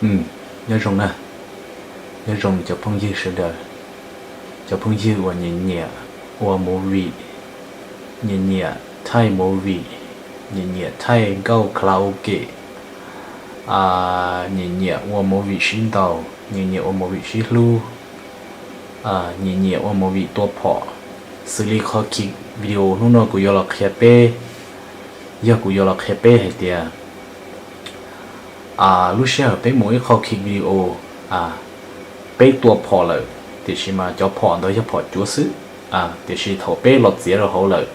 Nyob zoo na, nyob zoo cov phooj ywg sawv daws, cov phooj ywg uas nyiam nyiam ua movie, nyiam nyiam thaij movie, nyiam nyiam thaij nkauj karaoke, nyiam nyiam ua movie sib ntaus, nyiam nyiam ua movie sib hlub, nyiam nyiam ua movie tua phom, xws li qhov video hnub no kuv yuav los qhia peb, yog kuv yuav los qhia peb hais tias lub sij hawm peb mus ib qho video, peb tua phom lawm, tiam sis mas cov phom ntawd yog phom cuav xwb, tiam sis thaum peb los txiav rau hauv lawm,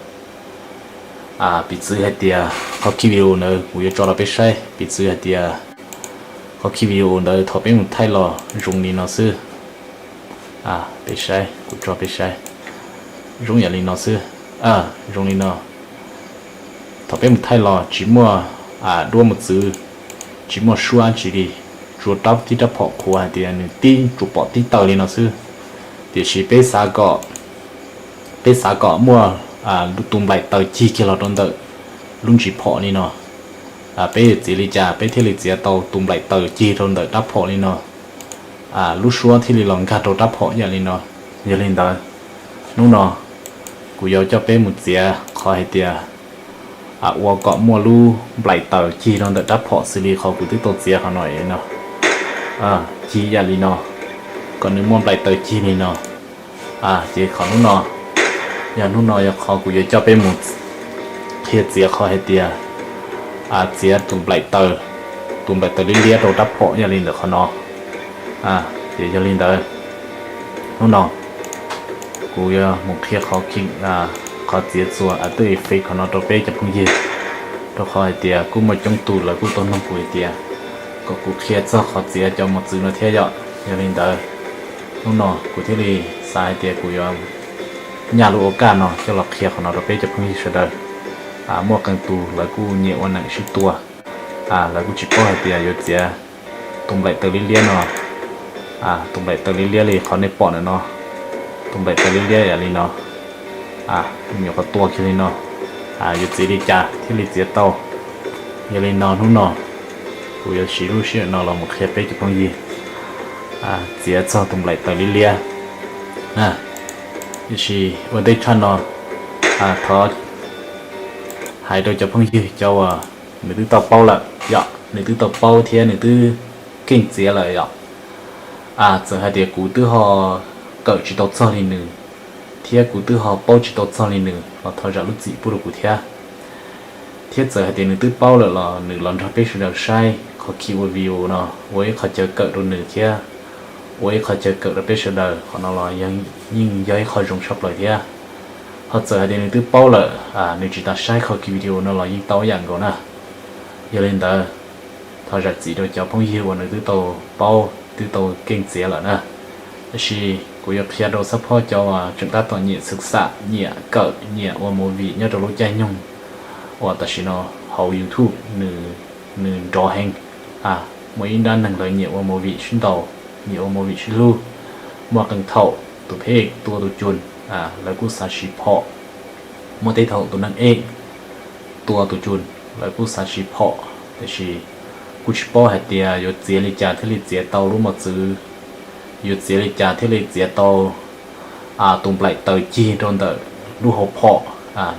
piv txwv hais tias qhov video ntawd kuv yuav tso rau peb saib, piv txwv hais tias qhov video ntawd thaum peb mus thaij los zoo li no xwb. Peb saib, kuv tso peb saib, zoo yam li no xwb, zoo li no. Thaum peb mus thaij los tsis muaj duab mus txwv, tsis muaj suab dab tsi li, tsuas rab tib rab phom qhuav hais tias nws tib tsuas pom tib taw li no xwb. Tiam sis peb xav kom, peb xav kom muaj tus nplaim taws cig kiag los rau ntawm lub ntsis phom li no. Peb yuav txiav li cas peb thiaj li txiav tau tus nplaim taws cig rau ntawm rab phom li no, lub suab thiaj li los nkag rau rab phom yam li no. Yog li ntawd, hnub no kuv yuav coj peb mus txiav qhov hais tias ua kom muaj lub nplaim taws cig rau ntawm rab phom xws li qhov kuv twb tau txiav qhov no no, cig yam li no, kom nws muaj nplaim taws cig li no. Ces qhov hnub no, yog hnub no yog qhov kuv yuav coj peb mus qhia txiav qhov hais tias txiav tus nplaim taws, tus nplaim taws liab liab rau rab phom yog li ntawm qhov no. Ces yog li ntawd, hnub no kuv yuav mus qhia qhov, qhov txiav txuas After Effects qhov no rau peb cov phooj ywg, rau qhov hais tias kuj muaj coob tus lawv kuj tau nug kuv hais tias kom kuv qhia txog qhov txiav cov mos txwv no thiab yom. Yog li ntawd, hnub no kuv thiaj li xav hais tias kuv yuav nyaj lub ua kaj no coj los qhia qhov no rau peb cov phooj ywg sawv daws. Muaj qee tus lawv kuj nyiam ua neeg sib tua, lawv kuj tsis paub hais tias yuav txiav tus nplaim taws liab liab no, tus nplaim taws liab liab li qhov nej pom ntawm no, tus nplaim taws liab liab yam li no, nyuam qhuav tua kiag li no, yuav txiav li cas thiaj li txiav tau. Yog li no hnub no kuv yuav siv lub sij hawm no los mus qhia peb cov phooj ywg txiav txog tus nplaim taws liab liab. Tiam sis ua ntej tshaj no, thov hais rau cov phooj ywg cov uas nws twb tau paub lawm yom, nws twb tau paub thiab nws twb keej txiav lawm yom. Txawm hais tias kuv twb ho kawm tsis tau txog li nws, thiab kuv twb ho paub tsis tau txog li nws los thov zam lub txim pub rau kuv thiab. Thiab txawm hais tias nws twb paub lawm los nws los nrog peb sawv daws saib qhov khi ua video no ua ib qho chaw kawm rau nws thiab ua ib qho chaw kawm rau peb sawv daws, qhov no los yeej yog ib qho zoo tshaj plaws thiab. Ho txawm hais tias nws twb paub lawm, nws tsis tas saib qhov khi video no los yeej tau ib yam nkaus na. Yog li ntawd, thov zam txim rau cov phooj ywg uas nws twb tau paub twb tau keej txiav lawm na. Tab sis kuv yuav qhia rau xab phob cov uas tseem tab tom nyiam xwm xam, nyiam kawm, nyiam ua movie nyob rau lub caij nyoog uas tam sim no hauv YouTube nws nrov heev. Muaj ib nrab neeg lawv nyiam ua movie sib ntaus, nyiam ua movie sib hlub. Muaj qee thaum tus pheb tua tus cuag, lawv kuj xav siv phom. Muaj tej thaum tus neeg ej tua tus cuag, lawv kuj xav siv phom, tiam sis kuj tsis paub hais tias yuav txiav li cas thiaj li txiav tau lub mos txwv, yuav txiav li cas thiaj li txiav tau tus nplaim taws cig rau ntawm lub hauv phom.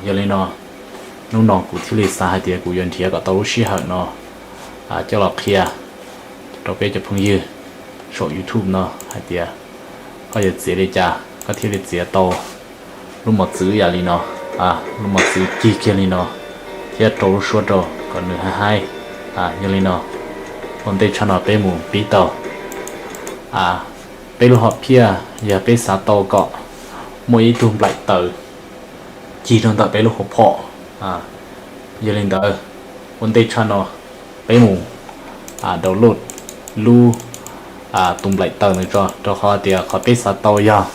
Yog li no, hnub no kuv thiaj li xav hais tias kuv yuav nrhiav kom tau lub sij hawm no coj los qhia rau peb cov phooj ywg saum YouTube no hais tias koj yuav txiav li cas koj thiaj li txiav tau lub mos txwv yam li no, lub mos txwv cig kiag li no, thiab rau lub suab rau kom nws haib haib. Yog li no, ua ntej tshaj no peb mus pib tau. Peb lub hom phiaj yog peb xav tau kom muaj ib tug nplaim taws cig rau ntawm peb lub hauv phom. Yog li ntawd, ua ntej tshaj no peb mus download lub tus nplaim taws ntawd tso, rau qhov tias qhov peb xav tau yog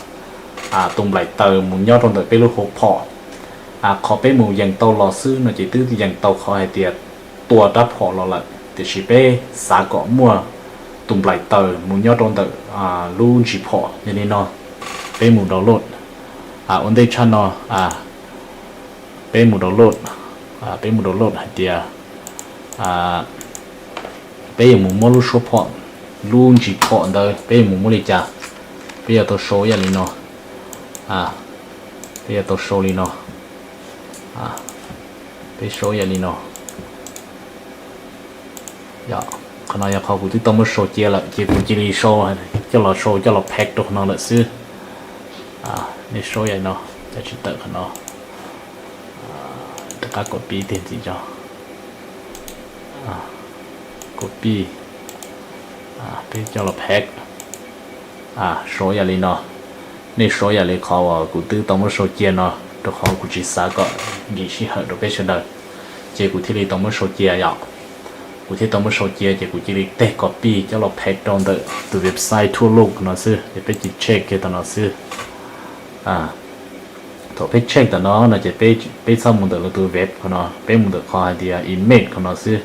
tus nplaim taws mus nyob rau ntawm peb lub hauv phom. Qhov peb mus yees tau los xwb no ces twb yees tau qhov hais tias tua rab phom los lawm, tiam sis peb xav kom muaj tus nplaim taws mus nyob rau ntawm lub ntsis phom. Yog li no, peb mus download. Ua ntej tshaj no peb mus download, peb mus download hais tias peb yuav mus muab lub suab phom lub ntsis phom ntawd peb mus muab li cas. Peb yuav tau sau ib yam li no, peb yuav tau sau li no, peb sau ib yam li no. Qhov no yog qhov kuv twb tau muab sau cia lawm ces kuv cia li sau, coj los sau coj los paste rau qhov no lawm xwb. Nej sau ib yam no, cov tsis tawm qhov no, rov qab copy tiag ntxiv tso, copy, peb coj los paste, sau ib yam li no. Nej sau ib yam li qhov uas kuv twb tau muab sau cia no, rau qhov kuv tsis xav kom nkim sij hawm rau peb sawv daws, ces kuv thiaj li tau muab sau cia yom. Kuv thiaj tau muab sau cia ces kuv cia li teg copy coj los paste rau ntawm tus website Thuluk no xwb, ces peb cia check kiag tam no xwb. Thaum peb check tam no no ces peb txhob mus ntawm lawv tus web qhov no, peb mus ntawm qhov hais tias image qhov no xwb.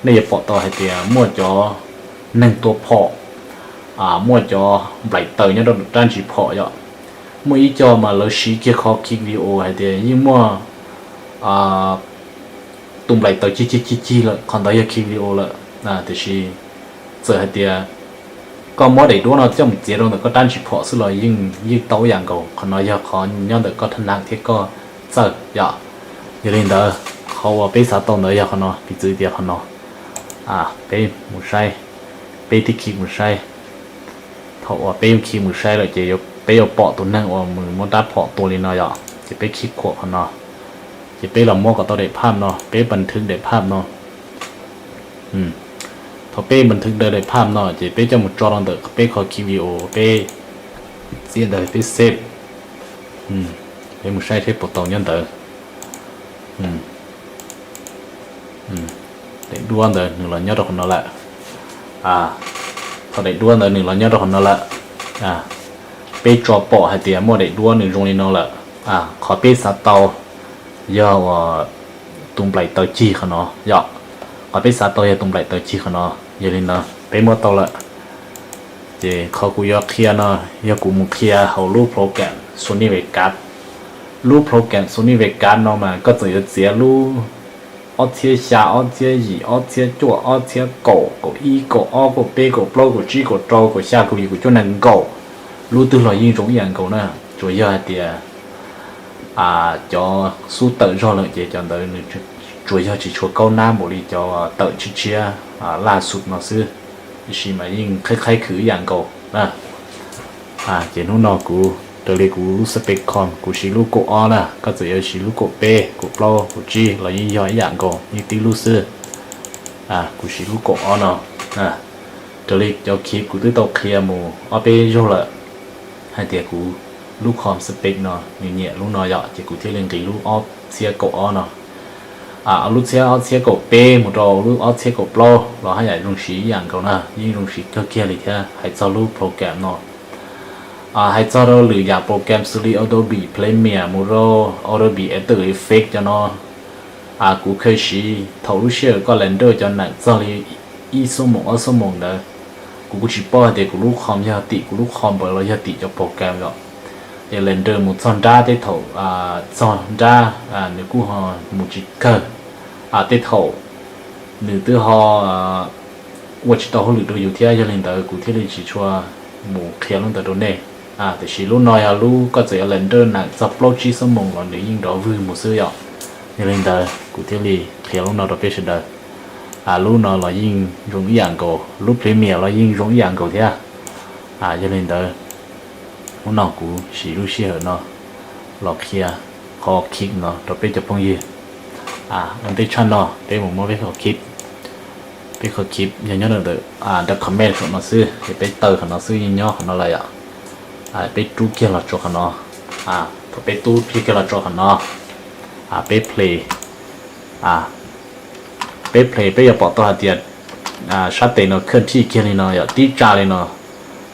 Nej yuav pom tau hais tias muaj cov neeg tua phom, muaj cov nplaim taws nyob rau rab ntsis phom yom. Muaj ib co mas lawv siv kiag qhov click view hais tias yeej muaj tus nplaim taws cig cig cig cig lawm, qhov ntawd yog click view lawm. Tiam sis txawm hais tias koj muab daim duab no coj mus txiav rau ntawm koj rab ntsis phom xwb los yeej tau ib yam nkaus, qhov no yog qhov nyob ntawm koj thab nam thiab koj txawj yom. Yog li ntawd, qhov uas peb xav tau ntawd yog qhov no, piv txwv tias qhov no, peb mus saib, peb tib khi mus saib. Thaum uas peb khi mus saib lawm ces peb yuav pom tus neeg uas mus muab rab phom tua li no yom, ces peb khi khuam qhov no, ces peb los muab kom tau daim phaj no, peb npas thwv daim phaj no. Thaum peb npas thwv daim phaj no ces peb coj mus tso rau ntawm peb qhov khi video, peb txiav ntawd peb save. Peb mus saib seb puas tau nyob ntawd. Daim duab ntawd nws los nyob rau qhov no lawm. Thaum daim duab ntawd nws los nyob rau qhov no lawm, peb tso pom hais tias muaj daim duab nws zoo li no lawm. Qhov peb xav tau yog uas tus nplaim taws cig qhov no yom. Qhov peb xav tau yog tus nplaim taws cig qhov no. Yog li no peb muab tau lawm. Ces qhov kuv yuav qhia no yog kuv mus qhia hauv lub program Sony Vegas. Lub program Sony Vegas no mas koj txawm yuav txiav lub ob txhiab xya, ob txhiab yim, ob txhiab cuaj, ob txhiab kaum, kaum ib, kaum ob, kaum peb, kaum plaub, kaum tsib, kaum rau, kaum xya, kaum yim, kaum cuaj, nees nkaum, lub twg los yeej zoo ib yam nkaus na. Tsuas yog hais tias cov xub tawm zog lawm ces cov ntawd nws tsuas yog tsis tshua kaub nab npaum li cov tawm tshiab tshiab laj xus no xwb, tiam sis mas yeej qhib qhib khwm ib yam nkaus. Ces hnub no kuv raws li kuv lub spec com kuv siv lub kaum ob na, koj txawm yuav siv lub kaum peb, kaum plaub, kaum tsib los yeej yog ib yam nkaus, yeej tib lub xwb. Kuv siv lub kaum ob no. Raws li cov clip kuv twb tau qhia mus ob peb zaug lawm hais tias kuv lub com spec no nws nyiam lub no yom, ces kuv thiaj li nqis lub ob txhiab kaum ob no. Lub txhiab ob txhiab kaum peb mus rau lub ob txhiab kaum plaub los haj yam zoo siv ib yam nkaus na, yeej zoo siv kawg kiag li thiab. Hais txog lub program no, hais txog rau lwm yam program xws li Adobe Premiere mus rau Adobe After Effects cov no, kuv kheev siv thaum lub sij hawm koj render cov neem txog li ib xuab moos ob xuab moos ntawd. Kuv kuj tsis paub hais tias kuv lub com yog tim kuv lub com npawm los yog tim cov program yom. Es render mus txog nrab tej thaum, txog nrab nws kuj ho mus tsis kawg, tej thaum nws twb ho ua tsis tau hauj lwm rau yus thiab. Yog li ntawd kuv thiaj li tsis tshua mus qhia lub ntawd rau nej. Tiam sis lub no yog lub koj txawm yuav render neem txog plaub tsib xuab moos los nws yeej nrov vwg mus xwb yom. Yog li ntawd kuv thiaj li qhia lub no rau peb sawv daws. Lub no los yeej zoo ib yam nkaus, lub Premiere los yeej zoo ib yam nkaus thiab. Yog li ntawd, hnub no kuv siv lub sij hawm no los qhia qhov clip no rau peb cov phooj ywg. Ua ntej tshaj no peb mus muab peb qhov clip, peb qhov clip yog nyob ntawm document saum no xwb, ces peb taw qhov no xwb yeej nyob qhov no lawm yom. Peb rub kiag los tso qhov no. Thaum peb rub kiag los tso qhov no, peb play, peb play peb yuav pom tau hais tias sab tes no khwj thij kiag li no yom, tib tsa li no.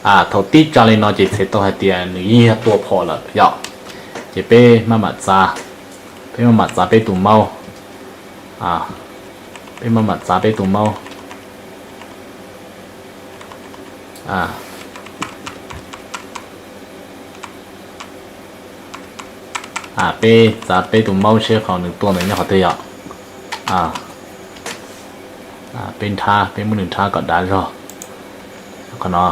Thaum tib tsa li no ces txhais tau hais tias nws yeej yog tua phom lawm yom. Ces peb maj mam txav, peb maj mam txav peb tus mouse, peb maj mam txav peb tus mouse. Peb txav peb tus mouse seb qhov nws tua ntawd nyob qhov twg yom. Peb nrhab, peb muab nws nrhab kom dav zog. Qhov no,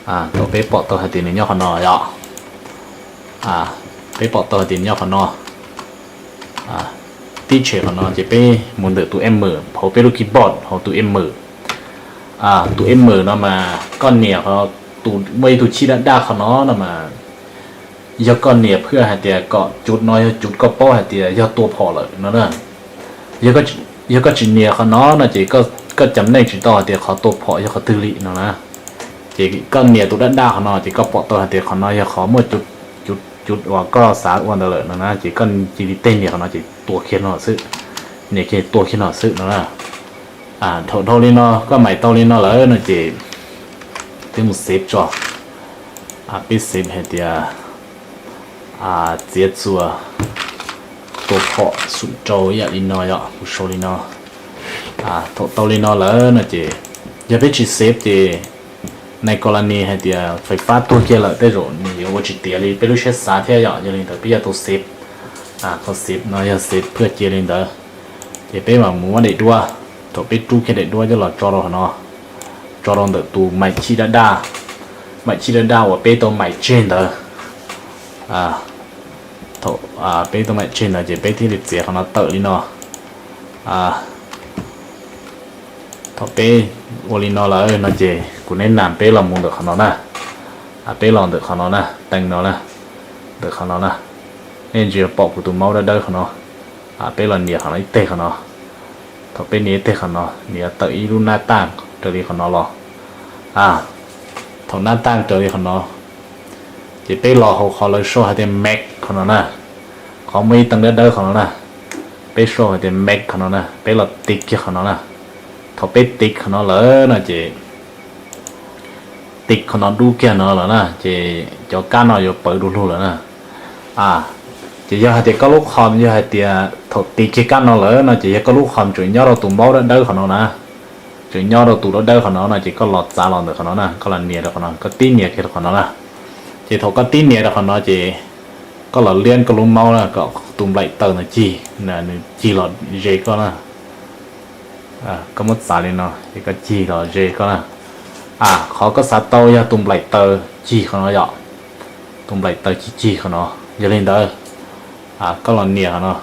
thaum peb pom tau hais tias nws nyob qhov no yom, peb pom tau hais tias nyob qhov no, tib tshem qhov no ces peb mus ntawm tus M hauv peb lub keyboard hauv tus M. Tus M no mas koj nias, muaj ib tug chij daj daj qhov no no mas, yog koj nias phwj hais tias kom cuv no yog cuv koj paub hais tias yog tua phom lawm no na. Yog koj tsis nias qhov no no ces koj cam neej tsis tau hais tias qhov tua phom yog qhov twg li no na. Ces koj nias tus daj daj qhov no ces koj pom tau hais tias qhov no yog qhov muaj cuv uas koj xav ua ntawd lawm no na, ces koj cia li teg nias qhov no ces tua kiag no xwb, nias kiag tua kiag no xwb no na. Thaum dhau li no koj maim tau li no lawm no ces peb mus xev tso. Peb xev hais tias txiav txuas tua phom xum rau ib yam li no yom, kuv sau li no. Thaum tau li no lawm no ces yog peb tsis xev ces nais kos las nis hais tias fais fab tuag kiag lawm tej zaum nws yuav ua tsis tiav li peb lub siab xav thiab yom. Yog li ntawd peb yuav tau xev, qhov xev no yog xev phwj cia li ntawd. Ces peb mam mus muab daim duab, thaum peb rub kiag daim duab coj los tso rau qhov no, tso rau ntawm tus maim chij daj daj, maim chij daj daj uas peb tau maim tseg ntawd. Thaum peb tau maim tseg ntawd ces peb thiaj li txiav qhov no tawm li no. Thaum peb ua li no lawm no ces kuv neb nam peb los mus ntawm qhov no na. Peb los ntawm qhov no na, teeb no na, ntawm qhov no na. Nej ntsia pom kuv tus maub dawb dawb qhov no. Peb los nias qhov no ib teg qhov no. Thaum peb nias ib teg qhov no, nws yuav tawm ib lub nab taj raws li qhov no los. Thaum nab taj raws li qhov no, ces peb los hauv qhov lawv sau hais tias Mac qhov no na, qhov muaj ib teeb dawb dawb qhov no na. Peb sau hais tias Mac qhov no na, peb los tiv kiag qhov no na. Thaum peb tiv qhov no lawm no ces, tiv qhov no dub kiag no lawm na ces cov kab no yuav pawv du lug lawm na. Ces yog hais tias koj lub qhov yog hais tias thaum tiv kiag kab no lawm no ces yog koj lub qhov tseem nyob rau tus maub dawb dawb qhov no na, tseem nyob rau tus dawb dawb qhov no no ces koj los txav los ntawm qhov no na, koj los nias rau qhov no, koj tib nias kiag rau qhov no na. Ces thaum koj tib nias rau qhov no ces koj los liab koj lub maub na kom tus nplaim taws no cig, nws cig los ze koj na. Koj muab txav li no ces koj cig los ze koj na. Qhov koj xav tau yog tus nplaim taws cig qhov no yom, tus nplaim taws cig cig qhov no. Yog li ntawd koj los nias qhov no,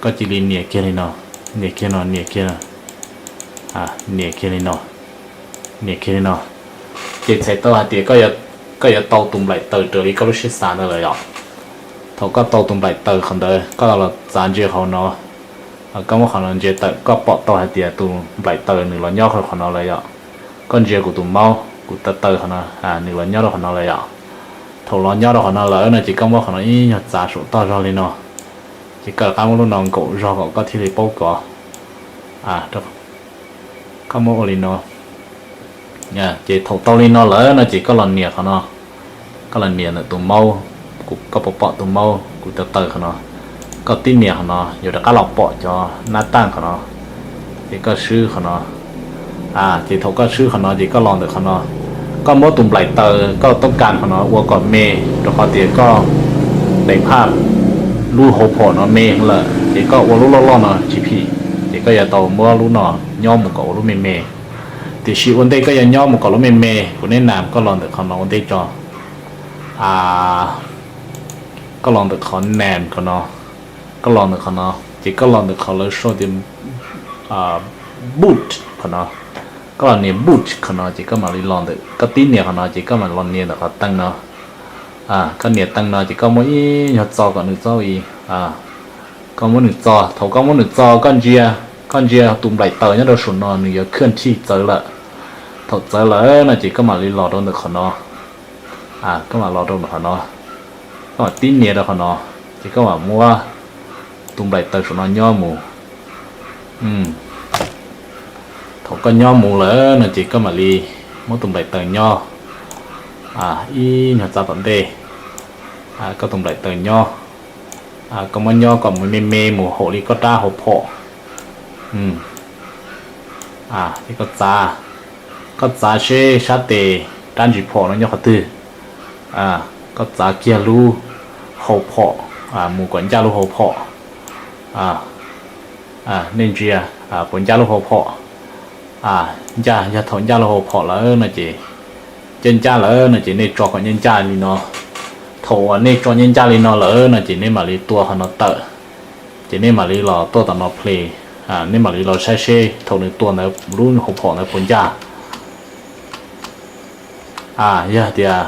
koj cia li nias kiag li no, nias kiag no, nias kiag, nias kiag li no, nias kiag li no. Ces txhais tau hais tias koj yuav tau tus nplaim taws raws li koj lub siab xav ntawd lawm yom. Thaum koj tau tus nplaim taws qhov ntawd koj los txav ntsia hauv no, koj muab qhov no ntsia tawm koj pom tau hais tias tus nplaim taws nws los nyob rau qhov no lawm yom. Koj ntsia kuv tus maub kuv taw taw qhov no, nws los nyob rau qhov no lawm yom. Thaum los nyob rau qhov no lawm no ces koj muab qhov no ib nyuag txav saum toj zog li no, ces koj rov qab muab lub no nkaum zog kom koj thiaj li paub kov. Koj muab ua li no. Ces thaum tau li no lawm no ces koj los nias qhov no, koj los nias ntawm tus maub, koj pom pom tus maub kuv taw taw qhov no, koj tib nias qhov no yuav rov qab los pom cov nab taj qhov no, ces koj swb qhov no. Ces thaum koj swb qhov no ces koj los ntawm qhov no, koj muab tus nplaim taws koj toob kas qhov no ua kom me, rau qhov tias koj daim phaj lub hauv phom no me lawm ces koj ua lub loj loj no tsis phim, ces koj yuav tau muab lub no nyob mus kom ua lub me me. Tiam sis ua ntej koj yuav nyob mus kom lub me me, kuv neb nam koj los ntawm qhov no ua ntej tso. Koj los ntawm qhov nam qhov no, koj los ntawm qhov no ces koj los ntawm qhov lawv sau tias boot qhov no. Koj los nias boot qhov no ces koj mam li los ntawm, koj tib nias qhov no ces koj mam los nias ntawm qhov teeb no. Koj nias teeb no ces koj muab ib nyuag txo kom nws txaus i, koj muab nws txo. Thaum koj muab nws txo koj ntsia, koj ntsia tus nplaim taws nyob rau saum no nws yuav khwj thij txawv lawm. Thaum txawv lawm no ces koj mam li los rau ntawm qhov no. Koj mam los rau ntawm qhov no, koj mam tib nias rau qhov no, ces koj mam muab tus nplaim taws saum no nyob mus. Thaum koj nyob mus lawm no ces koj mam li muab tus nplaim taws nyob ib nyuag txav tom ntej. Koj tus nplaim taws nyob, koj muab nyob kom mus me me mus haum li koj rab hauv phom. Ces koj txav, koj txav seb sab tes rab ntsis phom no nyob qhov twg. Koj txav kiag lub hau phom mus kom ncaj lub hau phom. Nej ntsia, puas ncaj lub hauv phom. Ncaj, yog thaum ncaj lub hauv phom lawm no ces, ncaj ncaj lawm no ces nej tso kom ncaj ncaj li no. Thaum uas nej tso ncaj ncaj li no lawm no ces nej mam li tua qhov no tawm, ces nej mam li los tuaj tom no play, nej mam li los saib seb thaum nws tua ntawd lub hauv phom ntawd puas ncaj. Yog hais tias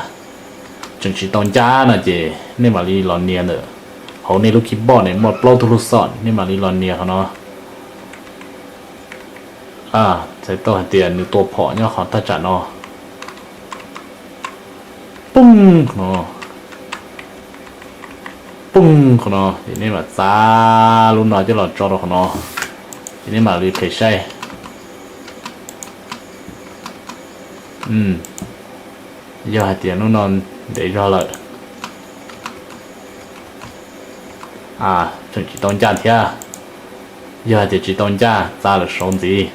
tseem tsis tau ncaj no ces nej mam li los nias ntawm hauv nej lub keyboard ne muaj plaub tug lub xom, nej mam li los nias qhov no. Txhais tau hais tias nws tua phom nyob qhov thaj tsam no. Pooj qhov no, pooj qhov no, ces nej mam txav lub no coj los tso rau qhov no, ces nej mam li phem saib. Yog hais tias lub no ntev zog lawm, tseem tsis tau ncaj thiab. Yog hais tias tsis tau ncaj, txav lawm saud ntxiv.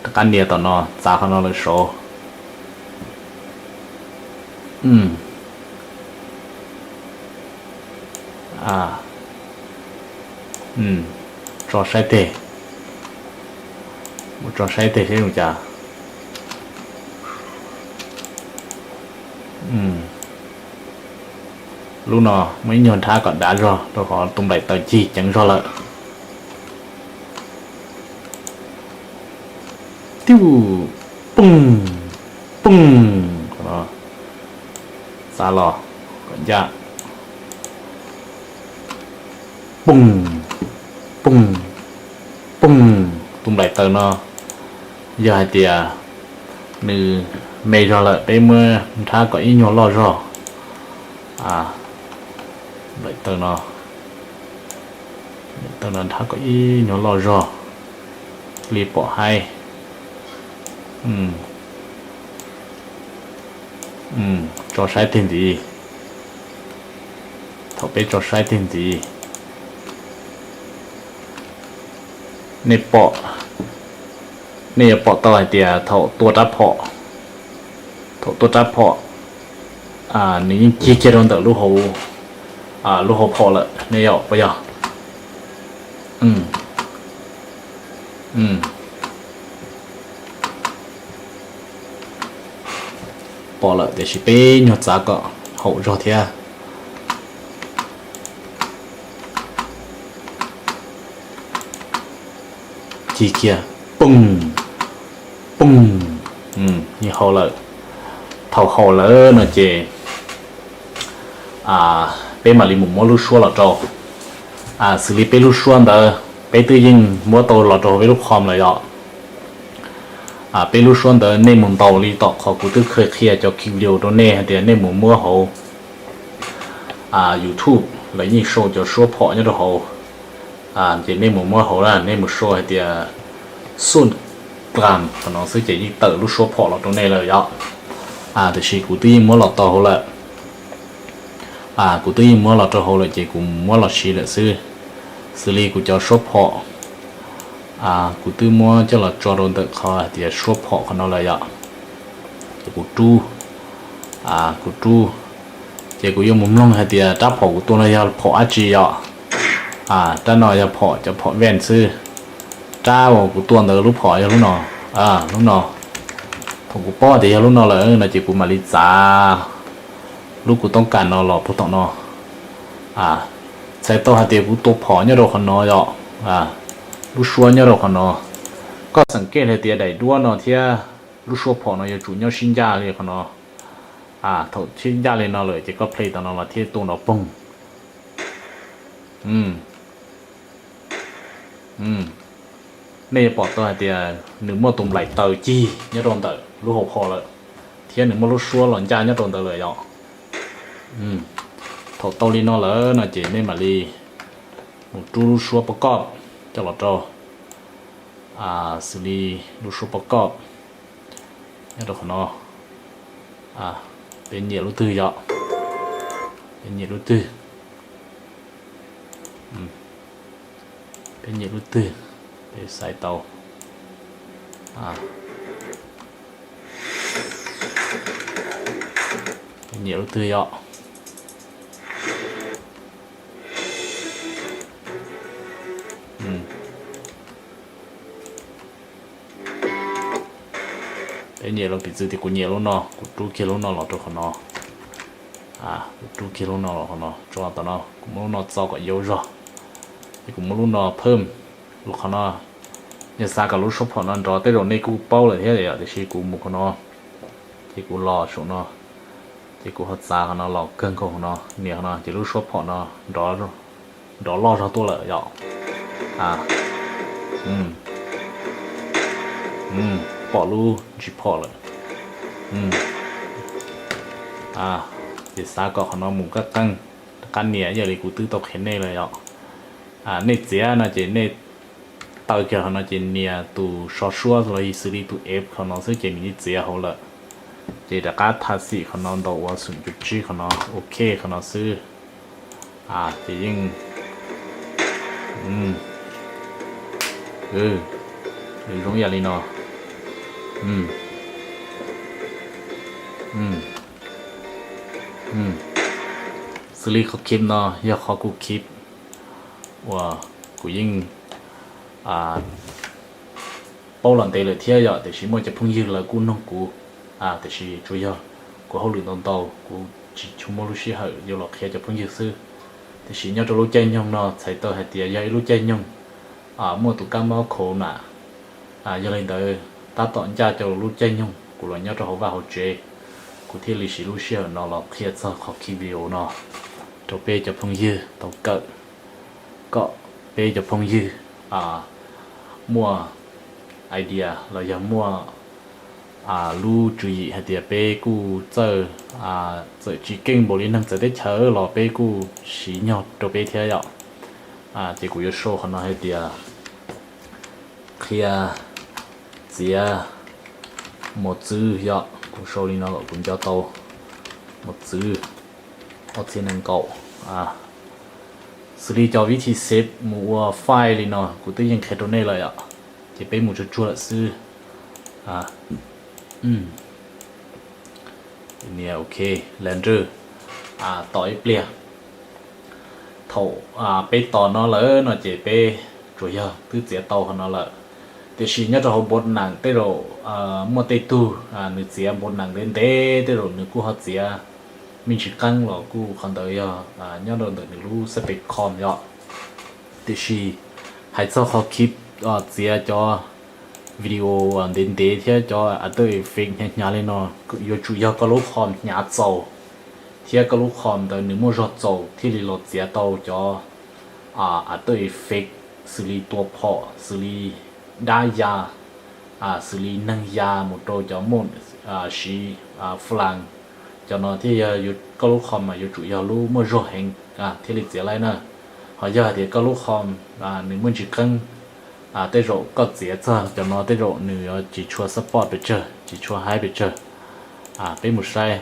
Rov qab nias tom no, txav qhov no lawm saud. Tso saib teg, mus tso saib teg seb zoo cas. Lub no muaj ib nyuag nrhab kom dav zog rau qhov tus nplaim taws cig ceev zog lawm. Tiuj, pooj, pooj, qhov no, txav los kom ncaj. Pooj, pooj, pooj, tus nplaim taws no, yog hais tias nws me zog lawm peb muab nrhab kom ib nyuag loj zog. Nplaim taws no, nplaim taws no nrhab kom ib nyuag loj zog li pom haib. Tso saib teg ntxiv. Thaum peb tso saib teg ntxiv, nej pom, nej yuav pom tau hais tias thaum tua rab phom, thaum tua rab phom, nws yeej cig kiag rau ntawm lub hauv, lub hauv phom lawm nej yom, puas yog? Pom lawm tiam sis peb nyuag txav kom haum zog thiab. Cig kiag, pooj, pooj, yeej haum lawm. Thaum haum lawm no ces peb mam li mus muab lub suab los rau. Xws li peb lub suab ntawd peb twb yeej muab tau los rau hauv peb lub com lawm yom. Peb lub suab ntawd nej mus ntaus li tom qhov kuv twb kha qhia cov video rau nej hais tias nej mus muab hauv YouTube lawv yeej sau cov suab phom nyob rau hauv. Ces nej mus muab hauv na, nej mus sau hais tias Sun Klan qhov no xwb ces yeej tawm lub suab phom los rau nej lawm yom. Tiam sis kuv twb yeej muab los tau hauv lawm. Kuv twb yeej muab los rau hauv lawm ces kuv muab los siv lawm xwb. Xws li kuv cov suab phom, kuv twb muab coj los tso rau ntawm qhov hais tias suab phom qhov no lawm yom. Ces kuv rub, kuv rub, ces kuv yuav mus mloog hais tias rab phom kuv tua no yog phom dab tsi yom. Rab no yog phom, cov phom ven xwb. Rab uas kuv tua ntawd lub phom yog lub no, lub no. Thaum kuv paub tias yog lub no lawm no ces kuv mam li txav lub kuv toob kas no los puag tom no. Txhais tau hais tias kuv tua phom nyob rau qhov no yom, lub suab nyob rau qhov no. Koj xeem kej hais tias daim duab no thiab lub suab phom no yuav tsum nyob sib ncaj li qhov no. Thaum sib ncaj li no lawm ces koj play tom no los thiaj tua nrov poog. Nej yuav pom tau hais tias nws muaj tus nplaim taws cig nyob rau ntawm lub hauv phom lawm, thiab nws muaj lub suab los ncaj nyob rau ntawd lawm yom. Thaum tau li no lawm no ces nej mam li mus rub lub suab pov koj coj los rau, xws li lub suab pov koj nyob rau qhov no. Peb nyiam lub twg yom? Peb nyiam lub twg? Peb nyiam lub twg? Peb xaiv tau. Peb nyiam lub twg yom? Peb nyem los piv txwv tias kuv nyem lub no, kuv rub kiag lub no los rau qhov no. Kuv rub kiag lub no los qhov no, tso tom no, kuv muab lub no txo kom yau zog, ces kuv muab lub no phawm los qhov no. Yog xav kom lub suab phom no nrov, tej zaum nej kuj paub lawm thiab yom, tiam sis kuv mus qhov no, ces kuv los saum no, ces kuv ho txav qhov no los kawg nkaus qhov no, nias qhov no ces lub suab phom no nrov loj zog tuaj lawm yom. Pom lub ntsis phom lawm. Ces xav kom qhov no mus qeej qeej, rov qab nias ib yam li kuv twb tau qhia nej lawm yom. Nej txiav no ces nej taw kiag qhov no ces nias tus so suab los yog xws li tus F qhov no xwb ces nws yeej txiav hauv lawm. Ces rov qab thaj xim qhov no ntaus ua xum cuv tsib qhov no, ok qhov no xwb. Ces yeej zoo ib yam li no. Xws li qhov khib no yog qhov kuv khib uas kuv yeej paub los ntev lawm thiab yom, tiam sis muaj cov phooj ywg lawv kuj nug kuv, tiam sis tsuas yog kuv hauj lwm ntau ntau, kuv tsis tshua muaj lub sij hawm yuav los qhia cov phooj ywg xwb. Tiam sis nyob rau lub caij nyoog no txhais tau hais tias yog ib lub caij nyoog muaj tus kab mob corona, yog li ntawd tab tom ncaj rau lub caij nyoog kuv los nyob rau hauv vaj hauv tsev, kuv thiaj li siv lub sij hawm no los qhia txog qhov khib video no rau peb cov phooj ywg tau kawm, kom peb cov phooj ywg muaj idea los yog muaj lub tswv yim hais tias peb kuj txawj, txawm tsis keej npaum li neeg txawv teb chaws los peb kuj siv nyog rau peb thiab yom. Ces kuv yuav sau qhov no hais tias qhia txiav mos txwv yom, kuv sau li no kom kuv nco tau, mos txwv ob txhiab nees nkaum. Xws li cov vib thi xev mus ua file li no kuv twb yeej qhia rau nej lawm yom, ces peb mus tsuag tsuag lawm xwb. Nias ok, lander, tos ib pliag. Thaum peb tos no lawm no ces peb tsuas yog twb txiav tau qhov no lawm. Tiam sis nyob rau hauv npoo nees tej zaum muaj tej tug nws txiav npoo nees ntev ntev tej zaum nws kuj ho txiav me ntsis qeeb los kuj qhov ntawd yog nyob rau ntawm nws lub xab pem com yom. Tiam sis hais txog qhov khib txiav cov video ntev ntev thiab cov After Effects hnyav hnyav li no, yuav tsum yog koj lub com hnyav txaus thiab koj lub com ntawd nws muaj zog txaus thiaj li los txiav tau cov After Effects xws li tua phom, xws li dab ya, xws li neeg ya mus rau cov muaj siv flas. Cov no thiaj yog koj lub com mas yuav tsum yog lub muaj zog heev thiaj li txiav laib na. Ho yog hais tias koj lub com nws muaj ntsis qeeb, tej zaum koj txiav txog cov no tej zaum nws yuav tsis tshua support pes tsawg, tsis tshua haib pes tsawg. Peb mus saib,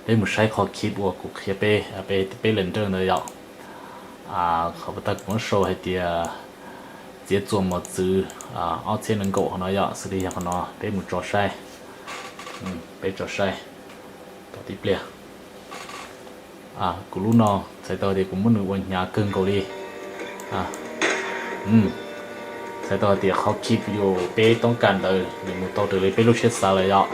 peb mus saib qhov khib uas kuv qhia peb, peb lander ntawd yom. Qhov pas tag kuv muab sau hais tias txiav txuas mos txwv ob txhiab nees nkaum qhov no yom, xws li yog qhov no peb mus tso saib. Peb tso saib, tos tib pliag. Kuv lub no txhais tau tias kuv muab nws ua hnyav kawg nkaus li. Txhais tau tias qhov khib video peb toob kas ntawd nws mus tau raws li peb lub siab xav lawm yom.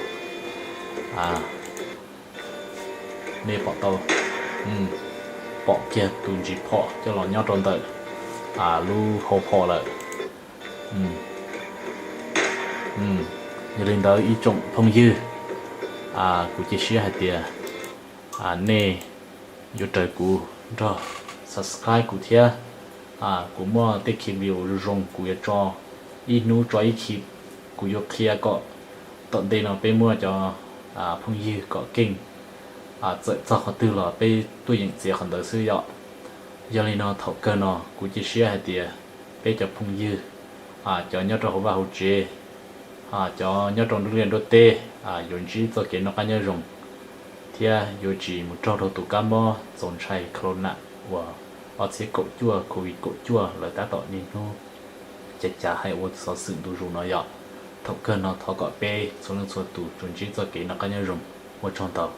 Nej pom tau, pom kiag tus ntsis phom coj los nyob rau ntawm lub hau phom lawm. Yog li ntawd ib tsoom phooj ywg, kuv cia siab hais tias nej yuav raws kuv nrog subscribe kuv thiab. Kuv muaj tej khib video zoo zoo kuv yuav tso ib hnub tso ib khib, kuv yuav qhia kom tom ntej no peb muaj cov phooj ywg kom keej, txawm txog qhov twg los peb tuaj yeem txiav qhov ntawd xwb yom. Yog li no thaum kawg no kuv cia siab hais tias peb cov phooj ywg, cov nyob rau hauv vaj hauv tsev, cov nyob rau nruab liaj nruab teb, yuav ntsib txoj kev noj qab nyob zoo thiab yuav tsis mus raug rau tus kab mob txaus ntshai corona uas ob txhiab kaum cuaj, covid kaum cuaj lawv tab tom niaj hnub cav cav hais ua xov xwm ntu zus no yom. Thaum kawg no thov kom peb txhua leej txhua tus tsuas ntsib txoj kev noj qab nyob zoo. Ua tsaug ntau.